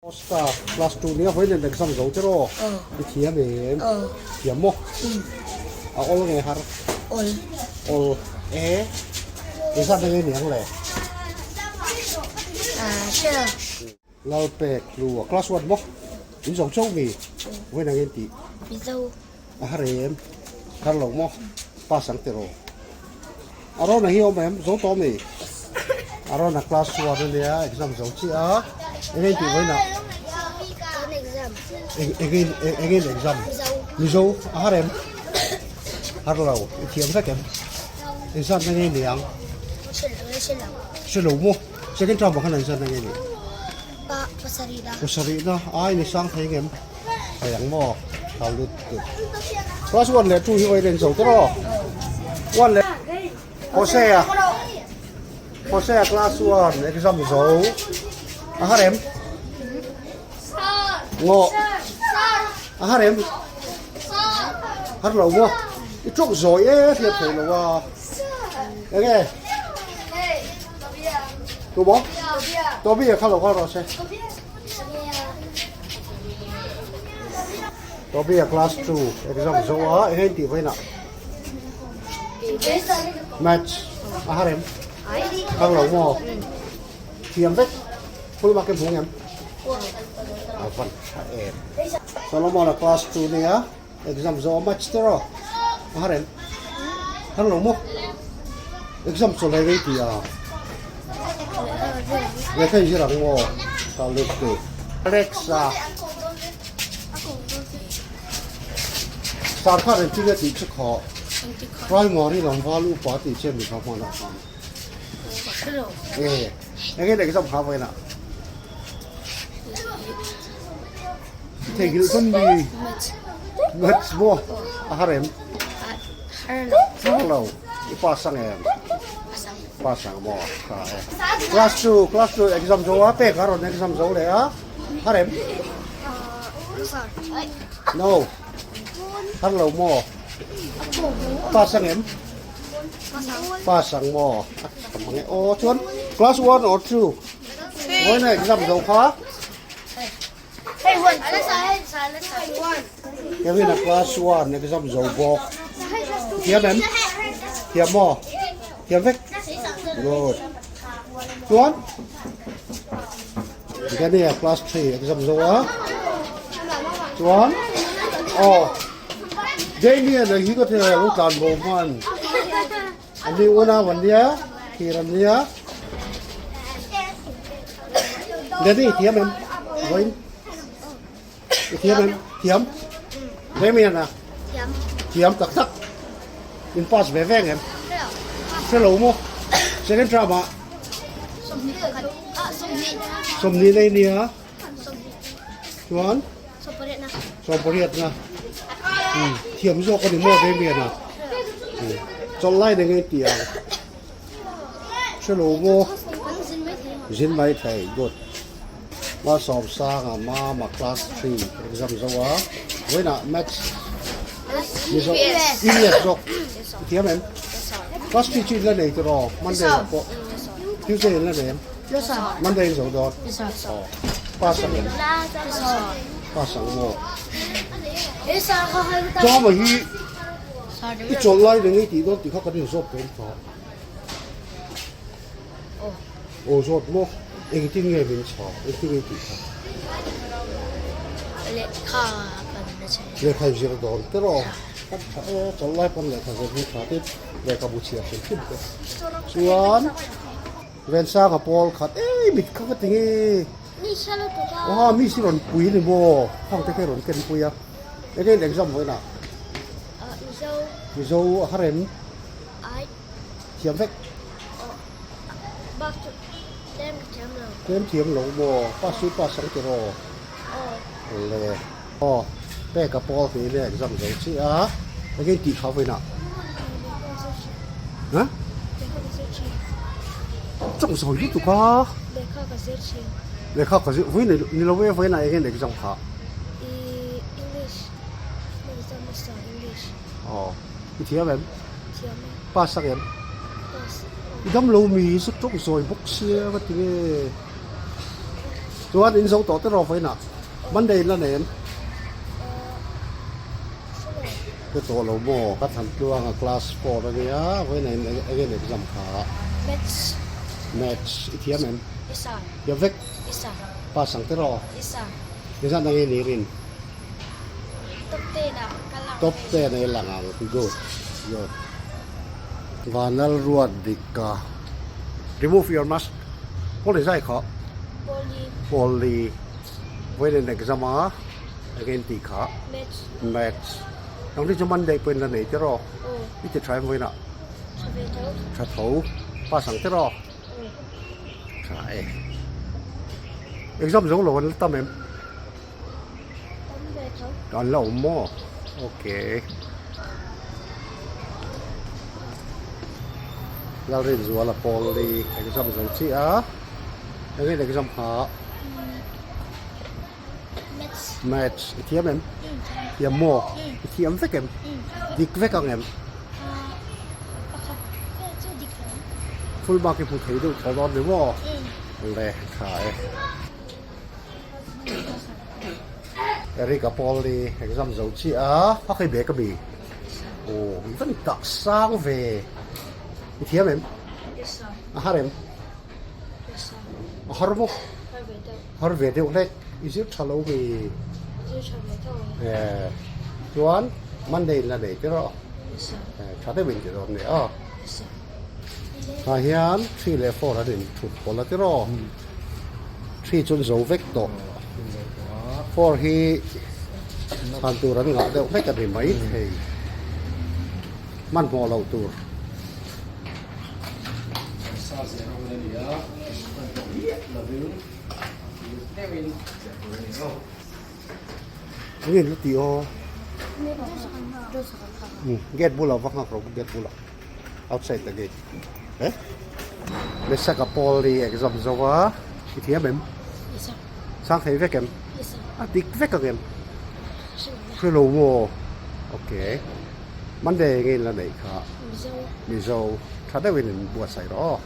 Oscar, class two nia vawi nen exam zo che rawh. I thiam em? Thiam maw? A awl nge har? Awl. Awl. E. Engzat na nge niang le? Hre lo. Lalpek hlua class one maw? In zo chauh mi? Vawi na nge in tih? Mizo. A har em? Har lo maw? Pass ang tiraw? Arona hi awm em? Zo tawh mi? Arona class one ania exam zo chiah a, eng in tih vawiinah? Kan exam. Eng eng in eng in exam? Mizo. Mizo a har em? Har lo, i thiam vek em? Exam na nge niang? Hre lo, hre lo. Hre lo maw? Second term ah khan exam na nge ni? Pa pasarih na. Pasarih na, ai ni sang thei ngem? Thei ang maw? Thau lut lut. Class 1 leh 2 hi vawi len zo tawh aw. 1 leh Hosea Hosea class 1 exam zo. A har em? Ngaw. A har em? Har lo maw? I tawk zawi e hriat thei lo a. Enge? Tu maw? Toby a kha lo kal rawh se. Toby a class 2 exam zo a eng tih vawiinah maths a har em har lo maw thiam vek full mark em hmu ngem a van tha em Solomon a class 2 nia exam zo a maths te rawh a har em har lo maw exam chaw hlei rei tih a lehkha inzir ang maw ta lut tu Alexa Sarkar engtin a tih chu khaw primary lam val upa tih che mi kha hmanah khan e engin exam kha vawiinah Theihnghilh chuan mi Maths maw a har em? Har lo. I pass ang em? Pass ang maw? Tha e. Class 2, class 2 exam zo a, pek a rawn exam zo leh a. Har em? No. Har lo maw? Pass ang em? Pass ang maw? A tha mang e. Aw chuan class 1 or 2? Vawiin a exam zo kha. Kevin a class 1 exam zo bawk. Thiam em? Thiam maw? Thiam vek? Good. Chuan Danny a class 3 exam zo a. Chuan oh Damien a hi ka thei lo tlan bo hman. Ani unau an nia, thir an nia. Daddy i thiam em? Vawiin i thiam em? Thiam? Damian a? Thiam. Thiam tak tak. In pass ve veng em? Hre lo maw? Second term ah? 20 nei nia. Chuan? Sawmpariatna. Thiam zawk a ni maw Damian-a? Chawlh lai nen nge tih ang? Hre lo maw? Zin mai thei. Good. Malsawmsanga Mama class 3 exam zo a. Vawiinah maths Mizo EVS zawk i thiam em? Class 3 chu in la nei tiraw? Monday ah pawh Tuesday in la nei em? Monday in zo dawn? Aw. Pass ang em? Pass ang maw? Chama hi i chawlh lai reng i tih dawn tih kha kan inzawt dawn kha. Aw zawt maw? Engtin nge min chhah? Engtin nge i tih kha? Lehkha kan la chhe. Lehkha i zir dawn te rawh. Kan tha e, chawlh lai pawn lehkha zir hi tha tin lehkhabu chhiar hrim hrim te. Chuan Vensanga pawl khat ei mit kha ka ti nge. Mi hre lutuk a. Aw mi si rawn pui ni maw? Khang te kha i rawn ken pui a. Enge in exam vawiinah? Mizo. Mizo a har em? Ai. Thiam vek. Aw bak chu tlem ka thiam lo. Tlem thiam lo maw? Pass chu pass ang tiraw? Aw. Le. Aw peka pawl hi nia exam zo chiah a. Enge in tih kha vawiinah? Lehkha ka zir thin. Ha? Lehkha ka zir thin. Chawng zawi lutuk a. Lehkha ka zir thin. Lehkha ka zir vawiin ni lo e vawiinah enge in exam kha? I English exam hmasa English. Aw i thiam em? Thiam e. Pass ang em? Pass. I dam lo mi chu tawng zawi bawk sia ka ti nge. Chuan in zo tawh te rawh vawiinah Monday in la nei em? Ka tawh lo maw? Ka thlan tluanga class 4 ania vawiinah in eng en exam kha? Maths. Maths i thiam em? Isa. Thiam vek? Isa. Pass ang te rawh? Isa. Engzat nang i ni rin? Top 10 ah ka lang. Top 10 ah i lang ang. Good. Good. Vanal ruat dik ka. Remove your mask. Pawli zai kha. Pawli. Pawli. Vawiin in exam a. Again tih kha. Maths. Maths. Nang ni chu Monday pawhin la nei tiraw? Aw. I ti tha em vawiinah? Tha ve tho. Tha tho. Pass ang tiraw? Aw. Tha e. Exam zo lo an la tam em? Tam ve tho. An la awm maw? Okay. Lalrinzuala Pawli exam zo chiah a. Engin exam kha? Maths. Maths. I thiam em? Thiam maw? I thiam vek em? Dik vek ang em? Pakhat vel chu dik lo. Full mark i hmu thei deuh tho dawn ni maw? Le tha e. Eric a pawl ni exam zo chiah a, a khi bag a mi? Aw i van tak sang ve. I thiam em? A har em? A har maw? Har ve deuh hlek. I zir tha lo mi? Eh chuan Monday in la nei tir aw. Tha deuh in ti dawn nia aw. Tah hian 3 leh 4 an in thut pawlh a tir aw. 3 chu an zo vek tawh. 4 hi chhan tur an ngah deuh hlek a ni mai thei. Hmanhmawh loh tur. Eng nge tih aw? Gate bulah va nghak rawh gate bulah outside the gate eh Mesaka pawl hi exam zo a i thiam em? Chhang thei vek em? A dik vek ang em? Hre lo maw? Okay Monday eng nge in la neih kha? Mizo tha deuhin in buatsaih rawh aw.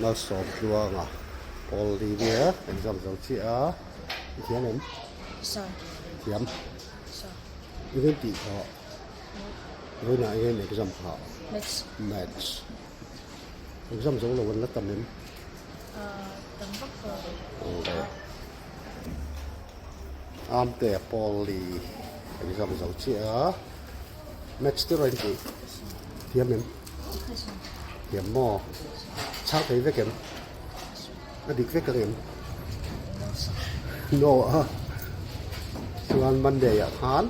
Malsawm tluanga pawl hi nia exam zo chiah a i thiam em? Thiam. I rawn tih kha vawiinah hian exam kha Maths exam zo lo an la tam em? Awle Amte pawl hi exam zo chiah a Maths te rawn tih thiam em? Thiam maw? Chhang thei vek em? A dik vek ang em? No a. Chuan Monday ah khan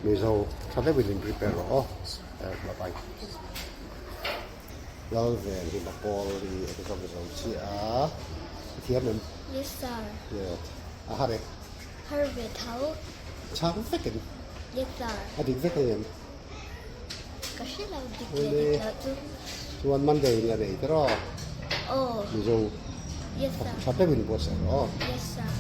Mizo tha deuhin in prepare rawh aw. Bye bye. Lalven hi Mapawl hi exam zo chiah a. I thiam em? Yes sir. Yeah. A har e? Har ve tho. Chhang vek em? Yes sir. A dik vek ang em? Ka hre lo dik leh dik loh chu. Chuan Monday in la nei te rawh. Aw. Mizo. Yes sir. Tha deuhin buatsaih rawh aw. Yes sir.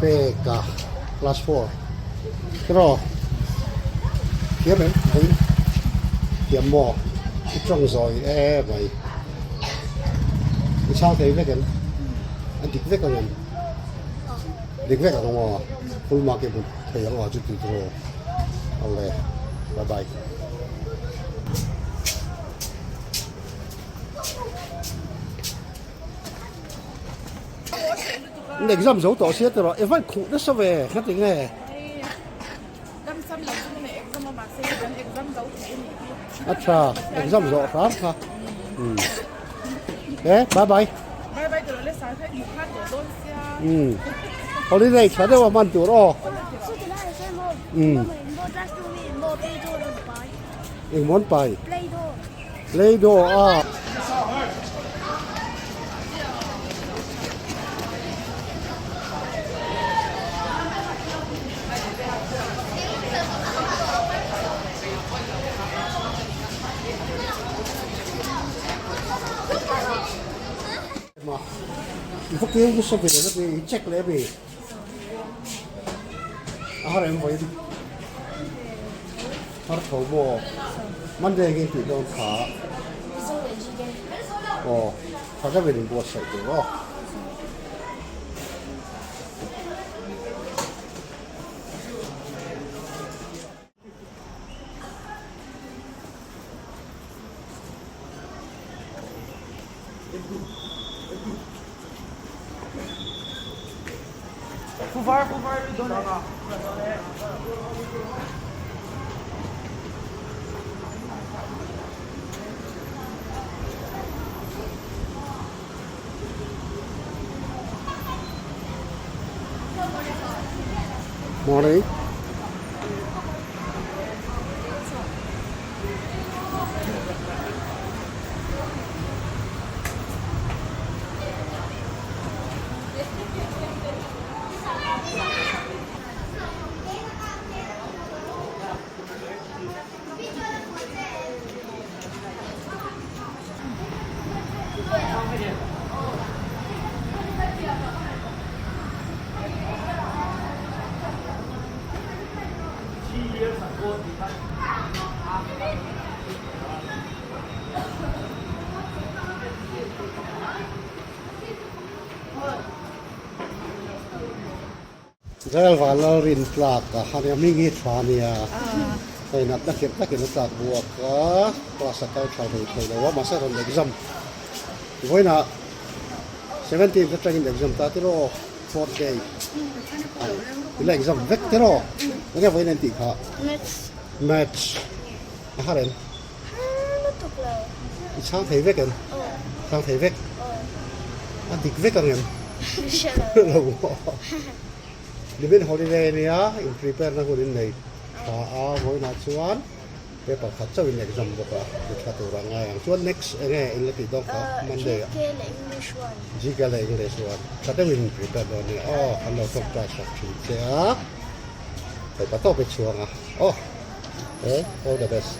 Peka class 4 tiraw thiam em vawiin thiam maw i tawng zawi em mai i chhang thei vek em a dik vek ang em dik vek ang maw full mark i hmu thei ang aw chu tih tur awle bye bye. Exam zo tawh sia tiraw i van khuh nasa ve kha ti nge. A tha exam zawh hram kha e bye bye. Holiday tha deuh a hman tur aw. Engmaw an pai? Play-doh a. I va keu nasa ve na ti i check leh a mi a har em vawiin har tho maw Monday nge tih dawn kha aw tha deuhin in buatsaih tur aw. Morning. Jalva Lalrin tlak a hania hming hi tha ania hei natna khirh takin a tlak buak a class a kal tha hlei thei lo a mahse rawn exam vawiinah seventeenth atangin exam ta tiraw fourth day ila exam vek tiraw enge vawiin an tih kha maths a har em i chhang thei vek em chhang thei vek a dik vek ang em lo Living holiday ania in prepare na hun in nei tha a vawiinah chuan paper khat chauh in exam bawk a ni tha tur a ngai ang chuan next enge in la tih dawn kha Monday ah GK leh English one tha deuh in prepare dawn ania aw kan lo tawngtai sak thin che a hei pa tawp i chhuang a aw. All the best.